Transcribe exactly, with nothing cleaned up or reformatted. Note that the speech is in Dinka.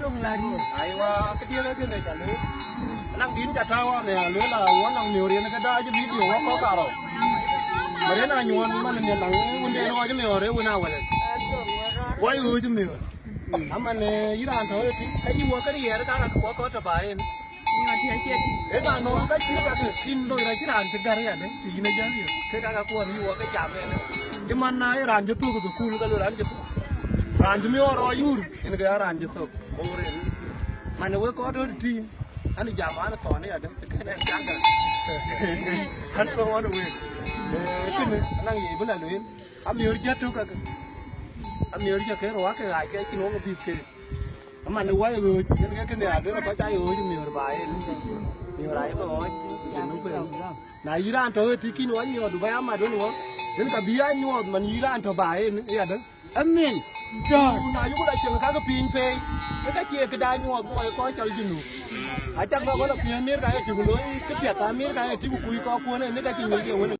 Aiwa, kë diɛ̈ ke kënë ca lueel. Naŋ dïn ca tääu ɣɔn ë alueel a wɔ naŋ miɔ̈ɔ̈r yen ke dac video wɔ kɔ̈k karou. Mɛn yen anyuɔɔn man ë naŋ wënden ɣɔc miɔ̈ɔ̈r ë wën awël. Wɔ ɣööc miɔ̈ɔ̈r. Aman, eh, yïn raan tɔ̈ ëtï, ka yï wɔ ke riɛɛr ka ka wɔ kɔ̈k tɔ̈ ba yen. Ë na nɔŋ ka cït ka ke thïn loi rɔt cï raan cï gär yadë, të yïn ë jäl yë. Ke ka ka kuɔn yï wɔ ke jam yen. Cï man na ye raan cï thök ë thukul ka loi raan cï thök. Raan cï miɔɔr ɣɔc yur, yen ke ya raan cï thök. Boor en. Man, wek kɔc tɔ̈ tï, an, jam an, thɔn yadë, kënë jaŋ. An, thɔn wek. Eh, kënë, anaŋ ye bï la lueel. Amiɔ̈ɔ̈r cä tök kakë. Amiɔ̈ɔ̈r cä ke rɔ̈ɔ̈k ke ɣaac ke cïn wok bïth ke. Aman, wai ɣööc, yen ke kënë aduel kɔc aa ɣööc miɔ̈ɔ̈r ba yen. Miɔ̈ɔ̈r aa ye bï ɣɔɔc, yen nuk ben. Na yï raan tɔ̈ ë tï kïn wɔ nyuɔɔth, ba ya mat wën wɔ. Yen ka bï ya nyuɔɔth man yï raan tɔ̈ ba yen, yadë. Amin. Dɔ̈ɔ̈r. Na yuk la cieŋ kakë piny pei, ke ka cie këda nyuɔɔth kɔc kɔc cɔl Junub. Acak bä bä la piëë Amerika ye tï ku looi këpiɛth Amerika ye tï ku kuc kɔckuɔn ë, në ka cï ŋic ye wën.